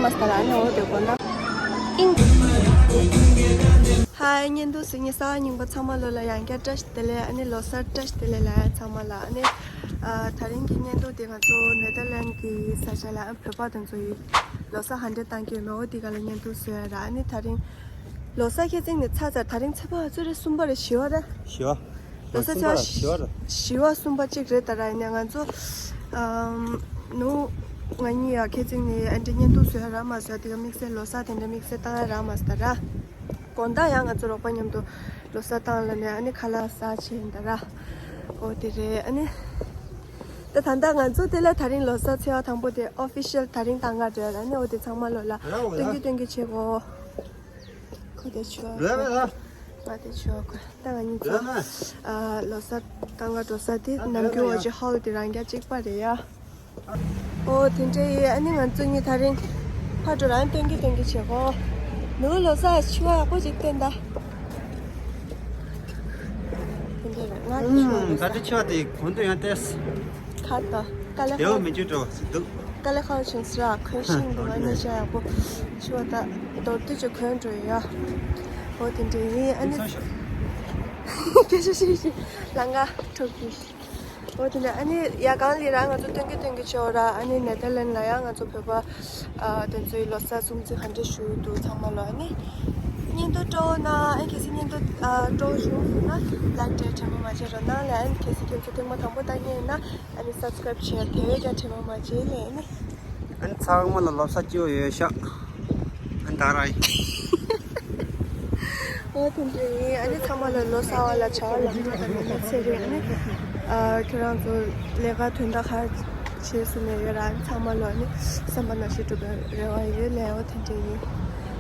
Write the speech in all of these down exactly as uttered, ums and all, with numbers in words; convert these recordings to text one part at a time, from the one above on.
མ་སྟ་ར་ནི་འོ་དེ་གོ་ན། ཨིང་། ཧའི་བརྙན་ཐུང་གཟིགས་མཁན་གསར་པ་རྙིང་པ་ཚང་མ་ལོ་ལ་ཡང་བསྐྱར་བཀྲ་ཤིས་བདེ་ལེགས། ཨ་ནི་ལོ་གསར་བཀྲ་ཤིས་བདེ་ལེགས་ལ་ཡ་ཚང་མ་ལ། ཨ་ནི་ཨ་ད་རིང་གི་བརྙན་ཐུང་དེ་ང་ཚོ་ནེ་ཐར་ལན་གྱི་ས་ཆ་ལ་ཨ་བོད་པ་དེ་ཚོ་ཡི་ལོ་གསར་ག་འདྲ་བཏང་གི་ཡོད་མེད་འོ་དེ་ག་ལ་བརྙན་ཐུང་བཟོ་ཡ་ར། ཨ་ནི་ད་རིང་ལོ་གསར་ཁེ་ཚིག་ནི་ཚར་ཚར། ད་རིང་ཚེས་པ་ག་ཚོད་རེད། གསུམ་པ་རེད། བཞི་པ་རེད། བཞི་པ། ལོ་གསར་ཚེས་པ་བཞི་པ་རེད། བཞི་པ་གསུམ་པ་གཅིག་རེད། ད་ར་ཡིན་ན་ང་ཚོ་ཨམ་ནུ་ང་གཉིས་ཡ་ཁེ་ཚིག་ནི་ཨ་འདྲ་བརྙན་ཐུང་བཟོ་ཡ་རག་མ་སོང་། དེ་ག་དམིགས་བསལ་ལོ་གསར་དེ་འདྲ་དམིགས་བསལ་བཏང་ཡ་རག་མ་སོང་ད་ར། དགོང་དག་ཡང་ང་ཚོ་རོགས་པ་མཉམ་དུ་ལོ་གསར་བཏང་ལ་ནས་ཨ་ནི་ཁ་ལག་ཟ་བྱས་ཡིན་ད་ར། འོ་དེ་རེད། ཨ་ནི་ད་ད་ལྟ་ང་ཚོ་དེ་ལ་ད་རིང་ལོ་གསར་ཚེས་པ་དང་པོ་དེ་ཨོ་ཕི་ཤལ་ད་རིང་བཏང་ག་འགྲོ་ཡ་ར། ཨ་ནི་འོ་དེ་ཚང་མ་ལོ་ལ་ར་འོ་སྟོན་ར་གི་སྟོན་གི་བྱེད་གོ། ཁོ་དེ་ཆུ་བ། རེད་རེད་རེད། ང་དེ་ཆུ་བ་ཁོ། ད་ང་གཉིས་ཚོ་རེད་རེད། ཨ་ལོ་གསར་བཏང་ག་འགྲོ་ས་དེ་ནམ་རྒྱུན་འོ་ཅི་ཧོལ་དེ་རང་རྐྱ་གཅིག་པ་རེད་ཡ། ཨོ་དེ་འདྲ་ཡིན། ཨ་ནི་ང་ཚོ་གཉིས་ད་རིང་ཕར་འགྲོ་རང་སྟོན་གི་སྟོན་གི་བྱེད་གོ། ནུ་ལོ་གསར་ཆུ་བ་ཡག་པོ་ཅིག་བསྟན་ད། དེ་འདྲ་རེད། ང་དེ་ཆུ་བ་ཨུམ་ད་ལྟ་ཆུ་བ་དེ་གོང་དུ་ཡང་བལྟས། ཁ་ད་དཀའ་ལས་དེའོ་ཁག་མི་འཇུ་འགྲོ་ཟིན་འདུག་དཀའ་ལས་ཁག་ཆེན་སྲ་གོན་ཤིང་འདུག་ཨ་ནི་ཤ་ཡག་པོ་ཆུ་བ་ད་མདོར་བསྡུས་ཀྱི་གོན་འགྲོ་ཡ། ཨོ་དེ་འདྲ་ཡིན། ཨ་ནི་སྐད་ཆ་ཤིག་ཤིག་ལང་ཀ་འཁྲུག་གི། ཨོ་དེ་འདྲ་ཨ་ནི་ཡ་གང་ལི་ར་ང་ཚོ་སྟོན་གི་སྟོན་གི་ཆོག་ར། ཨ་ནི་ནེ་ཐར་ལན་ལ་ཡང་ང་ཚོ་བོད་པ་ཨ་དེ་ཚོའི་ལོ་གསར་སྲུང་བརྩི་ག་འདྲ་ཞུ་འདུག་ཚང་མ་ལོ། ཨ་ནི་བརྙན་ཐུང་སྤྲོ་ན་ཨ་གལ་སྲིད་བརྙན་ཐུང་ཨ་སྤྲོ་བྱུང་ན་ལའིག་དེ་དྲན་པ་མ་བརྗེད་རོགས་གནང་ལ། ཨ་ནི་གལ་སྲིད་ཁྱེད་ཚོ་ཐེངས་མ་དང་པོ་ལྟ་མཁན་ཡིན་ན་ཨ་ནི་སབ་སི་ཀ་རེབ་བྱེད་དེ་བས་ཀྱང་དྲན་པ་མ་བརྗེད་ལེ། ཨ་ནི་ཨ་ནི་ཚང་མ་ལ་ལོ་གསར་སྐྱིད་པོ་ཡོད་ཤག་ཨ་ནི་ད་ར་ཡིན། ཨོ་དེ་འདྲ་ཡིན། ཨ་ནི་ཚང་མ་ལ་ལོ་གསར་བ་ལ་བྱ་བ་ལམ་འགྲོ་དང་ནད་མེད་ཚེ་རིང་། ཨ་ནི་ཨ་ཁྱེད་རང་ཚོ་ལས་ཀ་དོན་དག་ག་བྱེད་སུ་མེད་ཡོད་ར། ཨ་ནི་ཚང་མ་ལོ་ཨ་ནི་བསམ་པ་ནང་བཞིན་འགྲུབ་པའི་རེ་བ་ཡོད་ལེ། ཨོ་དེ་འདྲ་ཡིན།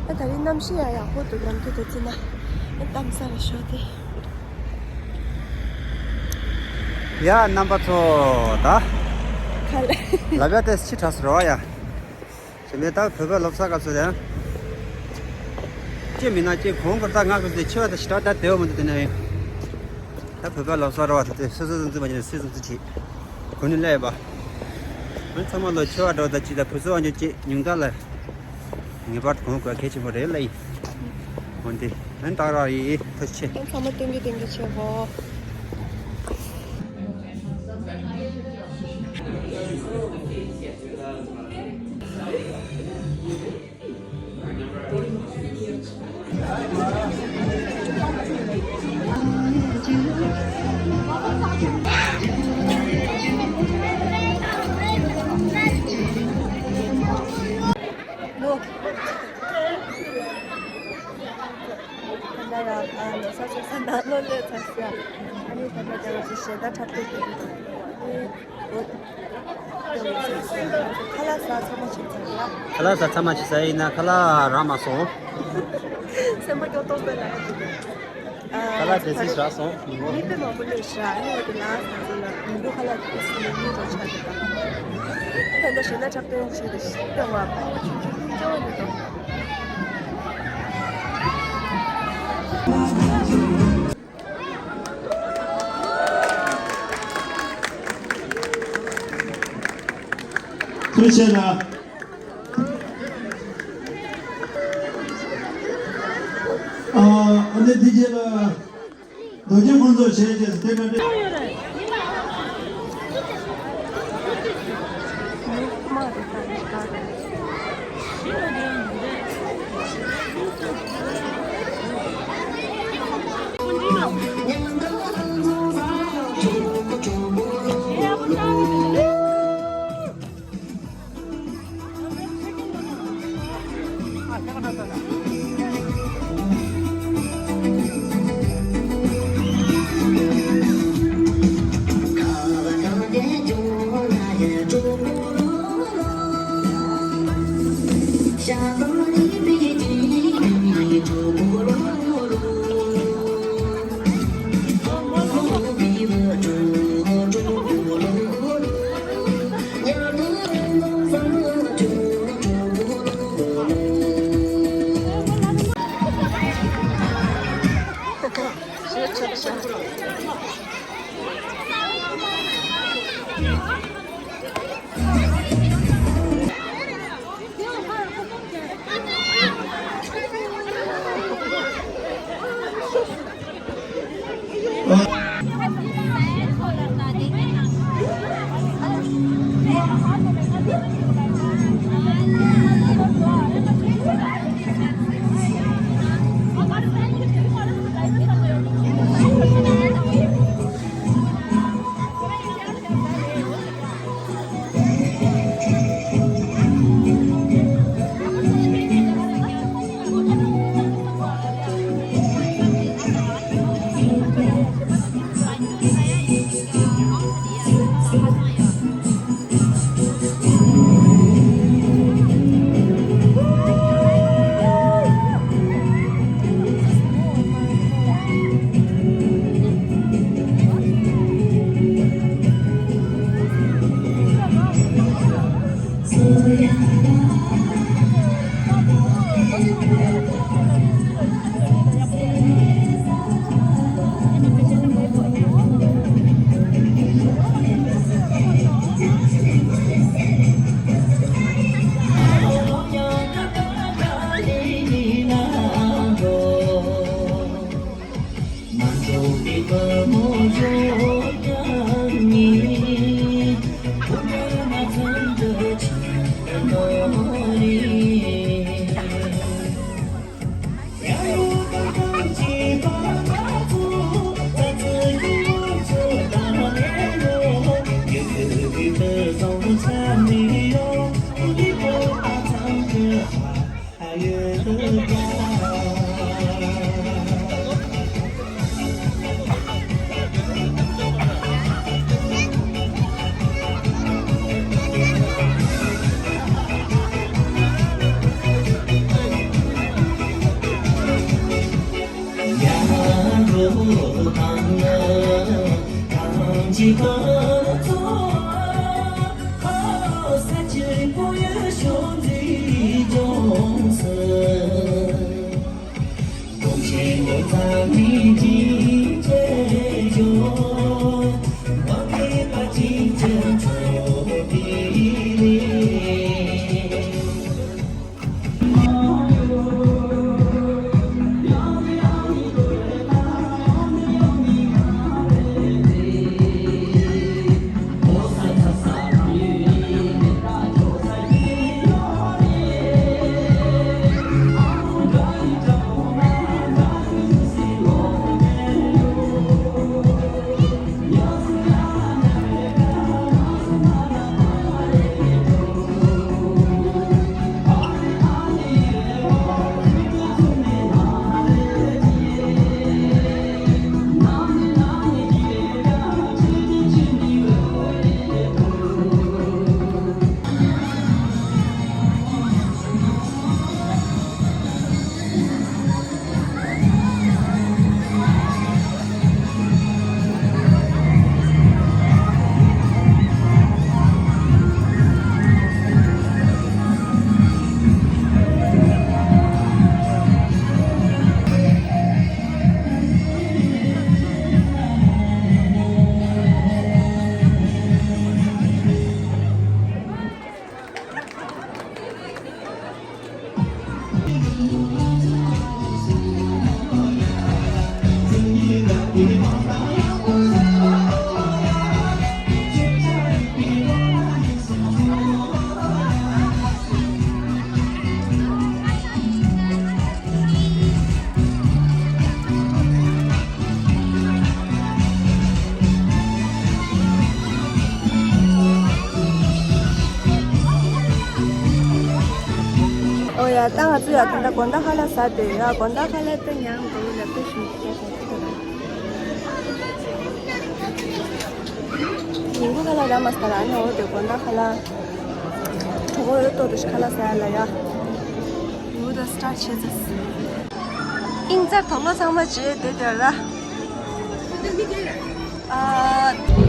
ཨ་ད་རིང་གནམ་གཤིས་ཡང་ཡག་པོ་འདུག་ལམ་དུ་དུ་ཙི་ན་ཨ་གཏམ་ས་རེ་ཤོག་དེ། ཡ་རྣམ་པ་ཚོ་ད་ག་ལ་ལབ་ཡ་དེ་ཕྱི་དྲགས་སུ་རོ་ཡ། ཞེ་མེད་ད་བོད་པའི་ལོ་གསར་སྐབས་སུ་ཡང་། ཅི་མིན་ན་ཅི་གོང་གི་ད་ང་གི་དེ་ཆེ་བ་དང་ཞི་དྲག་ད་དེ་བ་མི་འདུག་དེ་ནས་ཡིན། ད་བོད་པའི་ལོ་གསར་ར་བ་ད་དེ་སོ་སོ་སོ་འཛིན་པ་ཉིད་ནས་སེ་སོ་སོ་ཆེ། གོ་ནི་ལས་པ། ང་ཚང་མ་ལོ་ཆེ་བ་འགྲོ་ད་ཅི་ད་བུ་ཚོ་བ་ཉོ་ཅི་ཉུང་ད་ལ། ངེས་པར་དུ་གོང་དགོས་གལ་ཆེན་པོ་རེད་ལ་ཡིན། འོན་ཏེ་ཨན་ཏག་ར་ཡི་ཐུགས་རྗེ་ཆེ། ཁྱེད་ཚང་མ་སྟོན་གི་སྟོན་གི་བྱེད་གོ། ད་ལྟ་ཡང་ཨ་ལོ་གསར་ཚོགས་ས་ནང་ལོ་སླེབས་ཚར་ཟེར། ཨ་ནི་ད་ལྟ་རྒྱ་གར་གྱི་གཞས་བདག་འཁྲབ་སྟོན་དེ་ཨ་ནི་ཁ་ལག་ཟ་ཚང་མ་ཕྱིན་ཚར་ལ། ཁ་ལག་ཟ་ཚང་མ་ཕྱིན་ཚར་ཡིན་ན་ཁ་ལག་རག་མ་སོང་། སེམས་པ་སྐྱོ་ཏོག་པོ་ལ་ཡ་འདུག་ཁ་ལག་དེ་ཚིག་རག་སོང་། མི་དཔེ་མང་པོ་སླེབས་ཤག་ཨ་ནི་འོ་དེ་ལ་ང་ཚོ་ལ་མི་འདུག་ཁ་ལག་དེ་ཚིག་ནས་མི་འགྲོ་ཆགས་འདུག་ད་ལྟ་གཞས་བདག་འཁྲབ་སྟོན་བྱས་ཏེ་ཤི་སྟེ་བ་ཕ་བོ་ཆུང་ཆུང་ལྷུང་སྐྱོ་བ་འདུག་ཐུགས་རྗེ་ཆེ་ལ། ཨ་ཨ་ནེ་འདི་རྗེས་ལ་རྡོ་རྗེ་ཕུན་ཚོགས་བྱས་རྗེས་སུ་དེ་འདྲ་འདྲ། ཨོ་ཡ། ད་ང་ཚོ་ཡ་ད་ལྟ་དགོང་དག་ཁ་ལག་ཟ་བསྡད་ཡ། དགོང་དག་ཁ་ལག་དེ་ཉམས་དགོས་ལབ་དུས་ཞུ་ཡ་ད་ད་ད། ཉིན་གུང་ཁ་ལག་རག་མ་སོང་། ཨ་ནི་འོ་དེ་དགོང་དག་ཁ་ལག་གྲོགས་པོ་ཡོད་ཏོ་དུ་ཞིག་ཁ་ལག་ཟ་ཡ་ལ་ཡ། ཉིན་གུང་དུ་སི་ཊར་བྱེད་ཟེར། ཨིན་ཙར་དོག་ལོ་ཚང་མ་བྱེད་དེ་དེར་ར། ཨ།